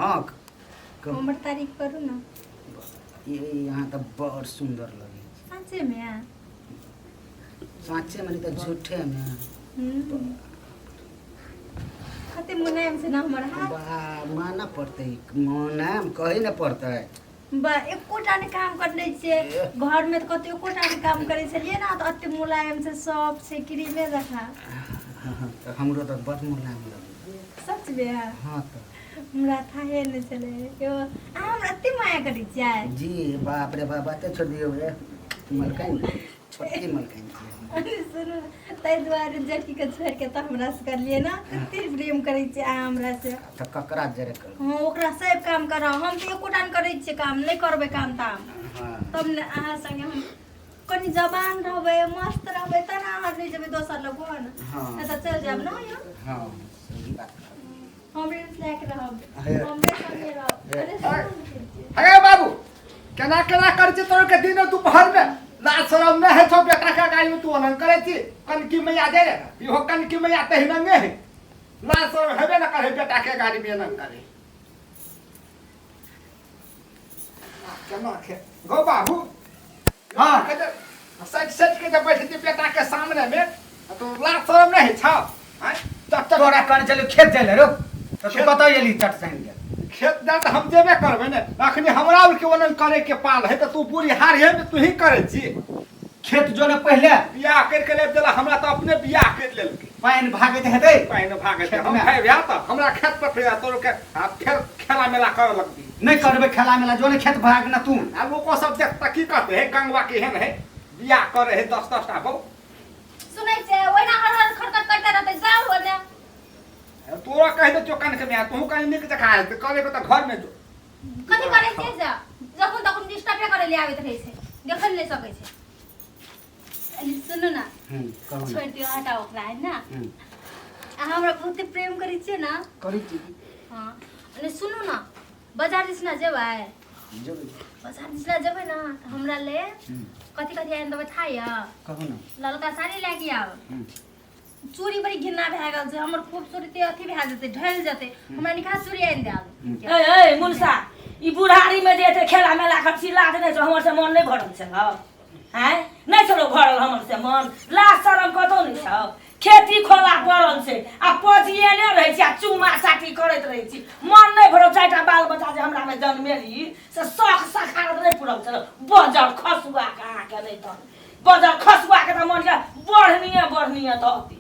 हाँ हमर तारीफ करू ने। ये यहाँ तऽ बड़ सुन्दर लगै छै। साँचे में? साँचे में नहीं तऽ झूठे में। कते मुलायम छै ने हमर हाथ। बा मानऽ पड़तै, मुलायम कहै ने पड़तै। बा एकोटा ने काम करने छियै घर में, तऽ कते एकोटा ने काम करै छलियै ने, तऽ एते मुलायम छै, सब छै क्रीमे जकाँ। तऽ हमरो तऽ बड़ मुलायम लगै। सच में? हाँ तऽ हमरा थाहे नहि छलै यौ। अहाँ हमरा एते माया करै छियै? जी बाप रे बाप, बाते छोड़ दियौ रे मलकाइन, छोटकी मलकाइन छियै। अरे सुनू, ताहि दुआरे जेठीके छोड़ि के तऽ हमरा से करलियै ने, एते प्रेम करै छियै अहाँ हमरा से। तऽ ककरा जरे कर? हँ, ओकरा सब काम कराउ, हम तऽ एकोटा नहि करै छियै काम, नहि करबै काम ताम। हाँ। तब ने अहाँ संगे हम कनि जवान रहबै, मस्त रहबै, तब ने अहाँ नहि जेबै दोसर लग ने। हाँ। नहि तऽ चलि जायब ने यौ। हाँ, सही बात कहलियै। हमरे लायक रहब। हे। हमरे संगे रहब। हे। अरे सुनू ने। अरे बाबू, केना केना करै छी तोर के दिन दुपहर में? लाज शरम नहि है छौ? बेटा के गाड़ी में तू ओनन करै छी। कनकी मैया जे रे इहो कनकी मैया तहिनंगे है, लाज शरम हेबे न करे, बेटा के गाड़ी में एनन करे। केना खे गो बाबू? हाँ। सच सच के जब बैठे छी बेटा के सामने में तो लाज शरम नहीं है छौ? आँय? चट चट तोरा कहने चलू खेत जाय ले रो, तऽ तू कतऽ एली चट सानि के? खेत जा तऽ हम जेबे करबै ने। अखनी हमरा आरके ओनन करे के पाल है तऽ तू बूढ़ी हार है तू ही करै छी। खेत जो ने पहिले बियाह करि के लाबि देला हमरा, तऽ अपने बियाह करि लेलकै। पानि भागैत हेतै। पानि भागैत खेत हम मे। भाइ भए तऽ हमरा खेत पर फेर तोर के आ फेर खेला मेला करऽ लगबी। नहि करबै खेला मेला, जो ने खेत भाग ना तू। आ लोको सब देखता की कहते है, गंगवा केहन है, बियाह करे है 10 10 टा बहु। सुनै छियै, ओहिना हर हर खटखट करते रहतै, जाउ ओने। तोरा कहि दे चोकन के मैं तू कहीं निक जखा है करे के तऽ घर में जो। कथी करै छियै से? जखन तखन डिस्टर्बे करै ले आबैत रहै छै, देखै नहि सकै छै। अरे सुनू ने। कहू ने। छोड़ि दियौ, हटाउ ओकरा, है ना? हम्म। अहाँ हमरा बहुते प्रेम करै छियै ने? करै छी। हँ, अरे सुनू ने, बाजार दिसना जेबै? जेबै। बाजार दिसना जेबै ने तऽ हमरा ले कथी कथी आनि देबै थाह यऽ? कहू ने। ललका साड़ी लए के आउ। हम्म। चूड़ी बड़ी घिन्ना भए गेल छै हमर, खूबसूरती अथी भए जेतै, ढलि जेतै। हमरा निकाह चूड़ी आनि देब। ए ए मुनसा, ई बुढ़ारी में जे एते खेला मेला कर छी, लाज नहि छौ? हमर से मन नहि भरल छल? आँय, नहि छलौ भरल हमर से मन? लाज शरम कतौ नहि छौ? खेती खोला पड़ल छै आ पजिएने रहै छी आ चुम्मा चाटी करैत रहै छी। मन नहि भरल? चारिटा बाल बच्चा जे हमरा मे जन्मेली से शौख सखारत नहि पूरल छल? बजर खसुआ के अहाँके नहि तऽ बजर खसुआ के तऽ मन के बढ़निए बढ़निए धरती।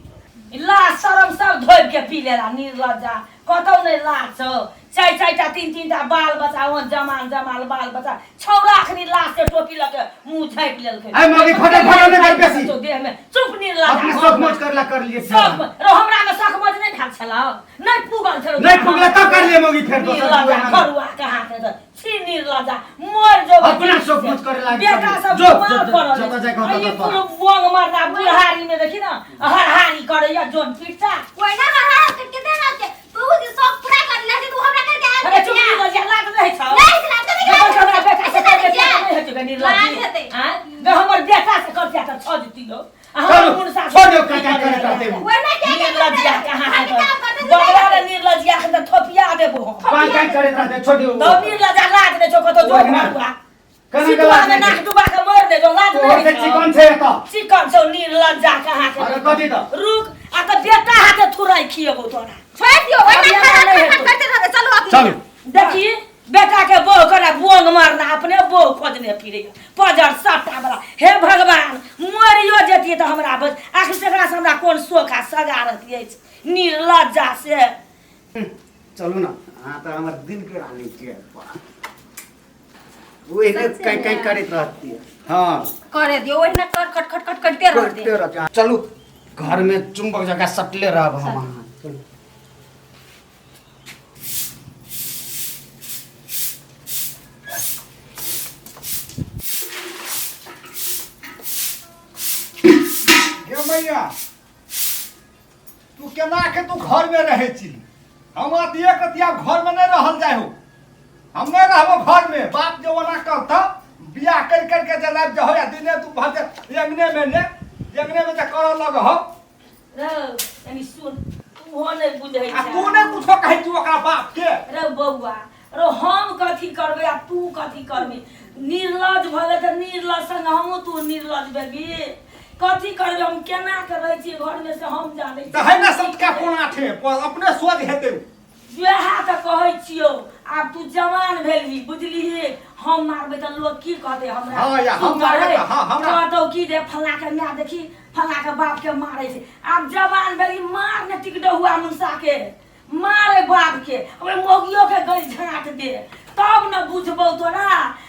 लाज शरम सब धोबि के पी लेला। निर्लज्जा, कतौ नहि लाज छौ? चारि चारिटा तीन तीन टा बाल बच्चा, ओहन जमान जमाल बाल बच्चा छौड़ा अखनी लाज से टोपी लऽ के मुँह झाँपि लेलकै। ऐ मौगी, फटर फटर नहि कर बेसी। देह में चुप निर्लज्जा। अपने शौक मौज करला कर लिए। शौक रो हमरा में शौक मौज नहि भेल छलौ, नहि पुगल छलौ। नहि पुगला तब कर लिए मौगी फेर दोसर निर्लज्जा दुआर। घरुआ कहाँ के तऽ छी निर्लज्जा, मर जो। अपना शौक मौज करे लागी। बेटा सब जो, बीमार जो, जो, पड़ल जतऽ जाए अछि। ओतऽ आ ई तोरा। कुल बोंग मरदा बुढ़ारी में देखी ना हरहारी करैया जोन पीटा। ओहिना हर हर कते रहतै, तू जे शौक पूरा कर ले तू हमरा करके आयल। अरे चुप निर्लज्जा, लाज नहि छौ? नहि छला, कथी जब खाइ हमरा बेटा से ऐसे कर छियै? नहि हेतै गे निर्लज्जी। लाज हेतै। आँय? गे हमर बेटा से कर तऽ छऽ दितियौ आ हमर चलू, मुनसा छोड़ दियौ, का का करे करते हो। ओहिना क्या क्या निर्लज्जिया कहाँ खाली है काम करते बगला रे, निर्लज्जिया के तऽ थोपिया देबो हम। काय काय करे रहते, छोड़ दियौ। तो निर्लज्जा, लाज नहि छौ कतौ? जो ओहिना। घरुआ केना के सितुआ लाज में नहि नाक छै? डुबा के मर दे जो, लाज तोहर नहीं से छौ। चिकन छै एतऽ। चिकन छौ निर्लज्जा कहाँ के। अरे कथी तऽ? रुक, आ तऽ बेटा हाथे थुराइ खियबौ तोरा। छोड़ि दियौ, ओहिना अभी हर हर नहि खटखट हेतौ। करते रहतै, चलू अपने। चलू। देखी बेटा के बोह करा बोंग मारना, अपने बोह खोजने फिरे पजर सट्टा वाला। हे भगवान, मरियो जेतियै तऽ हमरा बस आखिर एकरा से हमरा कोन शोख आ सजा रहती अछि निर्लज्जा से। चलू ने, अहाँ तऽ हमर दिल के रानी छियै। ओहिने सच्चे कहीं कहीं में। करैत रहती है। हाँ। करे दियौ, ओहिना कट खट खट खट करते रहतै। करते रहती है। चलू, घर में चुंबक जगह सटले रहब हम अहाँ। चलू। गे मैया, तू केना के तू घर में रहै छी? हमरा तऽ एक रति आब घर में नहीं रहल जाय हो। हम नहीं रहबो घर में। बाप जे ओना करता बियाह कर कर के जे लाबि जहो या दिने दुपहर जे अंगने में ने अंगने में जे करऽ लग हो। रौ कनी सुन, तू हो नहि बुझै आ छै। तू नहि कुछो कहै छी ओकरा बाप के। रौ बौआ, रो हम कथी करबै आ तू कथी करबी निर्लज भले तऽ निर्लज संग हमहूँ तू निर्लज बेबी कथी करबै हम केना के रहै छियै घरमे से हम जानै तऽ है ने सटका कोना ठे अपने सोझ हेतै। वएह तऽ कहै छियौ, आब तू जवान भेलही बुझलिही, हम मारबै तऽ लोक की कहतै हमरा? हाँ या, हम तू मारबै करै, तऽ हाँ, हमरा- कहतौ की जे फल्लाँ के माय देखी फल्लाँ के बाप के मारै छै। आब जवान भेलही, मार ने टिकडहुआ मुनसा के, मारे बाप के, ओहि मौगियो के गल झाँट दे तब ने बुझबौ तोरा।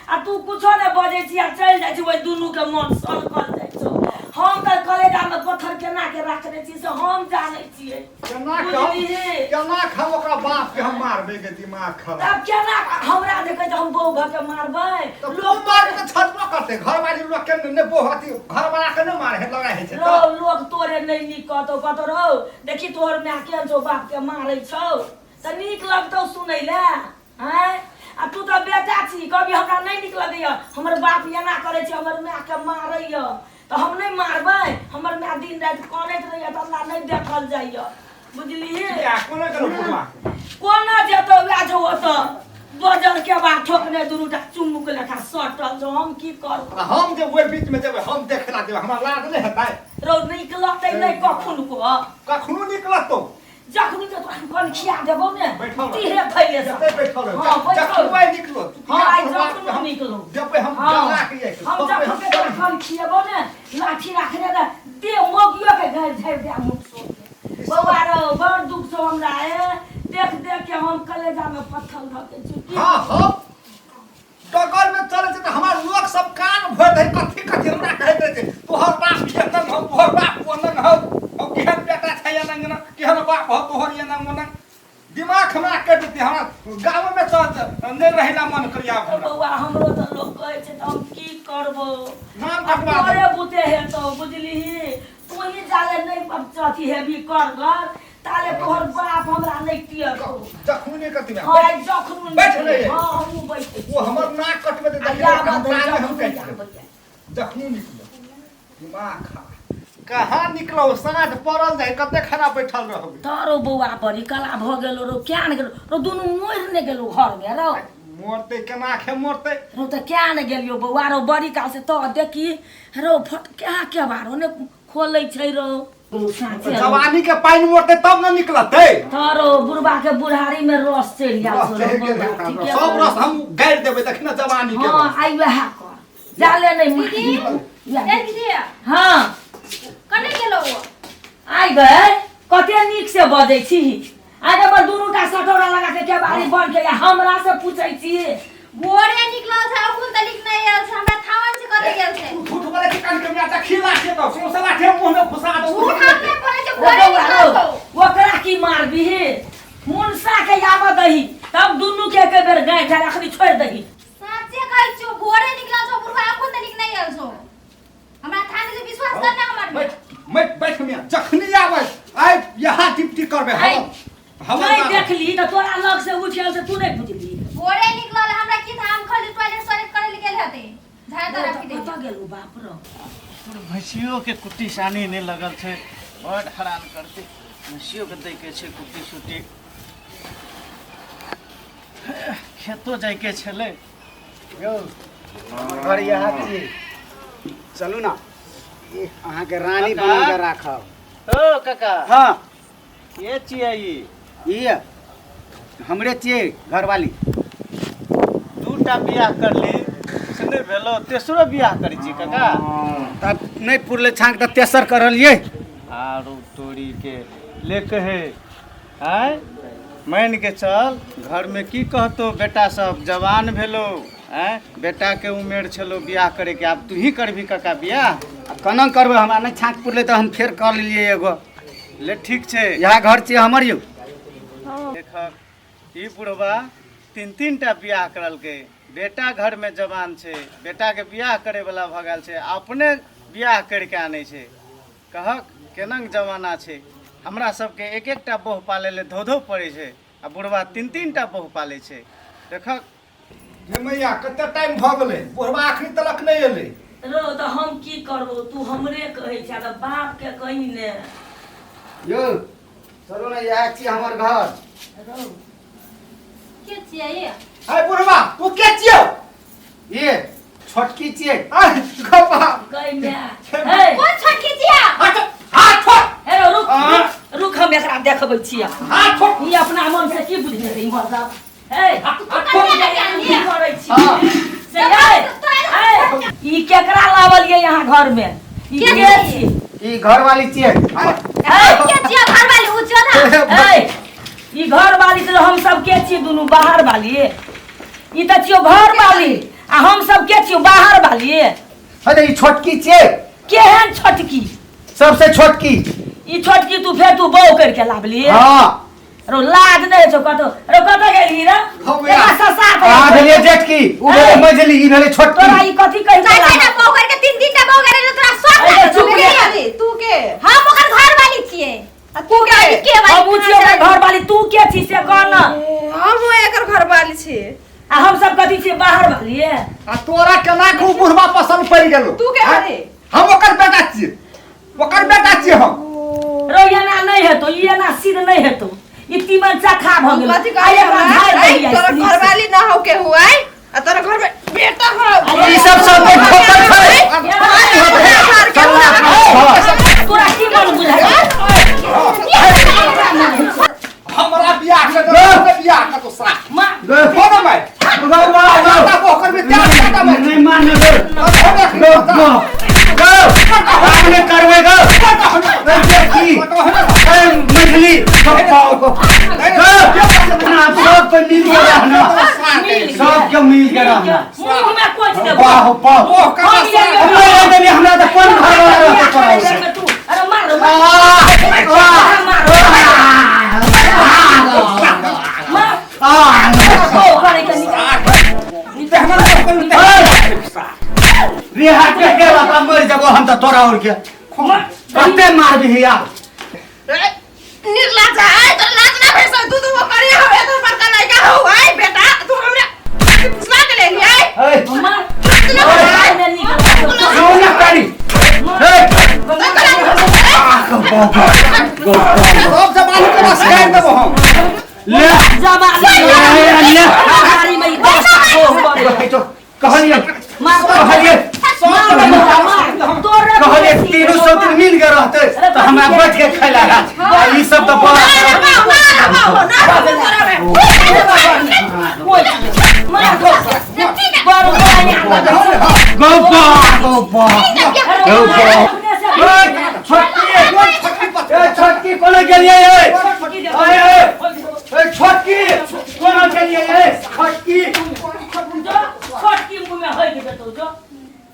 आ तू कुछो ने बजै छी आ चलि जाइ छी, ओहि दुनू के मन सनकल जाइ छौ। हम तऽ कलेजा में पत्थर केना के राखने छी से हम जानै छियै। केना के हम बुझलिही? केना के हम ओकरा बाप के हम मारबै के दिमाग खराब। तब केना हमरा देखै तऽ हम बहू भऽ के मारबै? तऽ लोक मारबै तऽ छजबो करतै। घरवाली लोक के ने बहू अथी घरवाला के ने मारे है लड़ाइ होइ छै रौ तऽ। लोक तोरे नहि नीक कहतौ, कहतौ रौ देखी तोहर माय केहन छौ, बाप के मारै छौ, तऽ नीक लगतौ सुनै लए? आँय, आ तू तऽ बेटा छी, कभी हमरा नहि नीक लगैया हमर बाप एना करै छै, हमर मायके मारैया, तऽ हम नहि मारबै? हमर माय दिन राति कनैत रहैया तऽ हमरा नहि देखल जाइया, बुझलिही? किया कोना गेलौ बुढ़वा? कोना जेतौ, वएह छौ ओतऽ बजर के बाद ठोकने दुनूटा चुमुक लेखा सटल छौ, हम की करू? आ हम जे ओहि बीच में जेबै, हम देखला जेबै, हमरा लाज नहि हेतै? रौ निकलतै नहि कखन को। कखनो निकलतौ। जखनी के तोरा हम खिया देबौ ने बैठल रह। तीहे थैले से। जते बैठल रह। हाँ, बैठल। जखन वही निकलो। हाँ, आइ तोहर बाप जखनो के हम निकलो। देबै हम हाँ, जमा के जाइ हम जखन के तोरा कन खिएबौ ने, लाठी राखने रह दे मोगियो के गारि झाड़ि दे मुख सो के। बौआ रौ बड़ दुख छौ हमरा, ए देख देख के हम कलेजा में पत्थर धऽ के छी। हाँ, हम डगर में चलै छै तऽ हमर लोक सब कान भरि दै, कथी कथी हमरा कहैत रहै छै, तोहर बाप एहन हौ, तोहर बाप ओनन हौ, हौ केहन बेटा छै एनंग एनंग, केहन बाप हौ तोहर एनंग ओनंग। दिमाग हमरा कटि जेतै, हमरा गाममे तऽ नहि रहै ला मन करिया हमरा। बौआ हमरो तऽ लोक कहै छै तऽ हम की करबौ? नाम कटवा दे। तोरे बुते हेतौ बुझलिही, तू ही जाले नहि अथी हेबी करगर ताले तोहर बाप हमरा नहि टियरतौ। जखन कथी में हाँ, जखन बैठ रे। हाँ, हमहूँ बैठे। वो हमर नाक कटबे तऽ आ आबऽ दे, हम जखन काटि आबऽ देबै। दे। जखन निकलो दिमाग खा कहाँ निकलो, साँझ पड़ल जाय, कते खाना बैठल रहबै। तारो बौआ बड़ी कला भऽ गेलो रौ, क्या ने गेलो रौ, दुनू मरि ने गेलो घरमे रौ। मरतै केना खे मरतै रौ? तऽ क्या ने गेलियो बौआ रौ, बड़ी काल से तऽ देखी रौ, फट क्या के बारो ने खोलै छै रौ। साँचे रौ। जवानी के पानि मरतै तब ने निकलतै। तारो बुढ़बा के बुढ़ारी में रस चढ़ि गेल रस छौ रौ चढ़ि गेल बौआ, है ओकरा, ठीके सब कहै रस हम गाड़ि देबै, देखी ने जवानी के हाँ रस। आइ वएह कर जाले नहीं दीदी, मार। ए दीदी। हाँ। कने गेलो? आइ गए कते नीक से बजै छी, आगे पर दुनू टा सटोरा लगा के केबाड़ी बंद के हमरा से पूछै छी। भोरे निकलल छै, अखन तलिक नहि आयल छै, हमरा थावन छै कते गेल छै। तू झूठ बोले छी, कान के मिया देखी लाठी तो सौंसे लाठी मुंह में घुसा दो। झूठ हम नहि बोलै छै, रे भोरे बौआ निकलल रौ, छौ। ओकरा की मारबिही, मुनसा के आबऽ दही तब दुनू के एक बेर गाँठ अखनी छोड़ि दही। साँचे कहै छियौ, भोरे निकलल छौ बुढ़वा, अखन तलिक नहि आयल छौ, हमरा थाने से विश्वास कर ना हमर। बैठ बैठ बैठ मिया, जखनी आबै आइ यहाँ ड्यूटी करबै आइ हम हमर नहीं बाप। देखली तऽ तोरा लग से उठि गेल से तू नहीं बुझली। भोरे निकलल, हमरा की था, हम खाली टॉयलेट सोयलेट करे ले गेल हेतै, झाड़ ताड़ राखि दे। कतऽ गेलू बाप रौ? तोर भैंसियो के कुट्टी सानी नहि लगल छै, बड हरान करतै। भैंसियो के दैके छै कुट्टी सुट्टी, खेतो जाइके छलै। यौ हमर घर इएह छी, चलू ने, ई अहाँके रानी काका। बना के राखब। ओ काका। हाँ। के छियै ई? ई हमरे छियै घरवाली। दूटा बियाह करली से नहि भेलो, तेसरो बियाह करै छी काका? तब नहि पुरले छाँक तऽ तेसर करलियै। आरो तोरी के ले कहे आँय, मानि के चल घरमे की कहतो, बेटा सब जवान भेलो, आँय बेटाके उमेर छलो बियाह करैके, आब तूही करबही काका बियाह? आ केना करबै, हमरा नहि छाँक पुरले तऽ हम फेर कर लेलियै एगो। ले ठीक छै। इएह घर छियै हमर यौ। देखक ई बुढ़बा तीन तीन टा बियाह करलकै, बेटा घरमे जवान छै, बेटाके बियाह करैवला भऽ गेल छै, अपने बियाह करिके आनै छै। कहक केना जमाना छै, हमरा सबके एक एकटा बहु पालै लए धो धो पड़ै छै आ बुढ़बा तीन तीन टा बहु पालै छै। देखक हे मैया, कते टाइम भऽ गेलै, बुढ़बा अखनी तलक नहि एलै। रौ तऽ हम की करबौ, तू हमरे कहै छै तऽ बाप के कही ने। यौ चलू ने, इएह छी हमर घर। रौ के छियै है बुढ़वा तू के छियौ ये छोटकी छियै आय गप्पा गई मैं हे कोन छोटकी छियै हाथ हाथ छोड़ हे रौ, रुक आ। रुक, रुक हम एकरा देखबै छियै हाथ छोड़ ई अपना मन से की बुझने रही मतलब हे की करै छी हाँ। से हे हे, ई केकरा लावलियै यहाँ घर में ई के के छी? छी ई घर वाली छियै हे के छियै घर वाली उ छौ ना हे ई घर वाली तऽ हम सब के छी दुनू बाहर वाली ई तऽ छियौ घर वाली आ हम सब के छियौ बाहर वाली अरे ई छोटकी छियै केहन छोटकी सबसे छोटकी ई छोटकी तू फेर तू बहू करके लाबली हाँ रो लाज नहि छौ कतौ रो कतौ गेलही रे हम या। एकरा ससा आ के भेलै जेठकी उ भेलै मझली ई भेलै तोरा छोटकी ई कथी कहि चाचा ना बहू करके तीन तीन टा बहू करे तोरा शौक अरे लागल चुप छौ रे। रे। तू के हम ओकर घर वाली छियै आ तू के के वाली हम छियौ ओकर घर वाली तू के छी से कह न हम एकर घर वाली छी आ हम सब कथी छियै बाहर वाली आ तोरा केना के उ बुढ़वा पसंद पड़ि गेलो तू के आँय? हरी? हम ओकर बेटा छियै ओकर बेटा छियै हम रो एना नहि हेतौ ई एना सिद्ध नहि हेतौ ई तीमन चखा भऽ गेल कथी कहै एकरा झाड़ि दही आइ तोरा स्त्री घर से। वाली ना हो के हुआ आ तोरा घर में बेटा हो ई सब सब के ठोकर छै तोरा की मन बुझाइ हमरा बियाह के दो बियाह के तो साथ माँ हो ना मैं गौ गौ गौ ओकर भी त्याग बेटा मैं नहीं माने गौ गौ गौ गौ हमने करवे गौ ए जेठकी ए मझली गौ अपना सब पे मिल के रहना सब के मिल के रहना मुँह में कोच देबो वाह वाह हम ये हमरा रह देली हमरा तऽ कोन घर वाला रहते पड़ाउ से तू अरे मार आह, आह, मार मार आह, ओ करे के निकाल रिहा के के बाबा मर जबो हम तऽ तोरा और के कते मारबी यार निर्लाज आय तोरा लाज ना भेस दू दू गो करी हो ए तो बड़का लड़का हो आय बेटा तू हमरा फुसला के ले आय ए मार ना मार में निकल सुन ना करी ए आह बाबा सब जवानी के बस गाड़ देबो हम ले जवानी ले ले गाड़ी में ई दस गो करे तो कहलिए मार कहलिए मार मार तोरा कहलिए तीनों सौ दिन मिल के रहते तो हमरा बच के खैला आ ई सब तो बड़ा गौपा गौपा ए छोटकी ए छोटकी कोना गेलिए ए ए ए छोटकी कोना गेलिए ए छोटकी छोटकी मुँह में होइक देतौ जो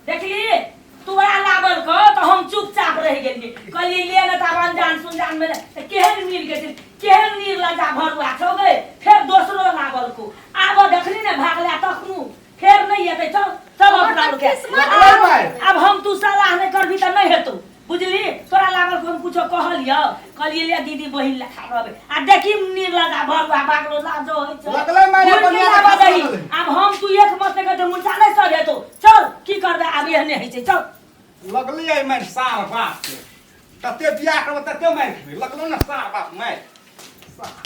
देखली तोरा लागल क तऽ हम चुपचाप रहि गेलियै कहलियै ले ने तऽ आब अनजान सुनजान मे तऽ केहन मिल गेल केहन नीर लजा भरुआ छौ गै फेर दोसरो लागल को आब देखली ने भागले तखनु फेर नहि एतै चल चल अपना लोग के। आब आब हम तू सलाह नहि करबी तऽ नहि हेतौ बुझली तोरा लागल को हम कुछो कहलियौ कहलियै ले दीदी बहिन लेखा रहबै आ देखी नीर लजा भरुआ भागलो लाजो होइ छै लगलै मारे घुरि के बनिया लाबऽ लेखा दही। लगलै। आब हम तू एक मत नहि करतै मुर्चा नहि सर हेतौ चल की करबै आब एहने होइ छै चल लगली आई मारि सार बाप के तते बियाह करबो तते मारि खेबै लगलो ने सार बाप मारि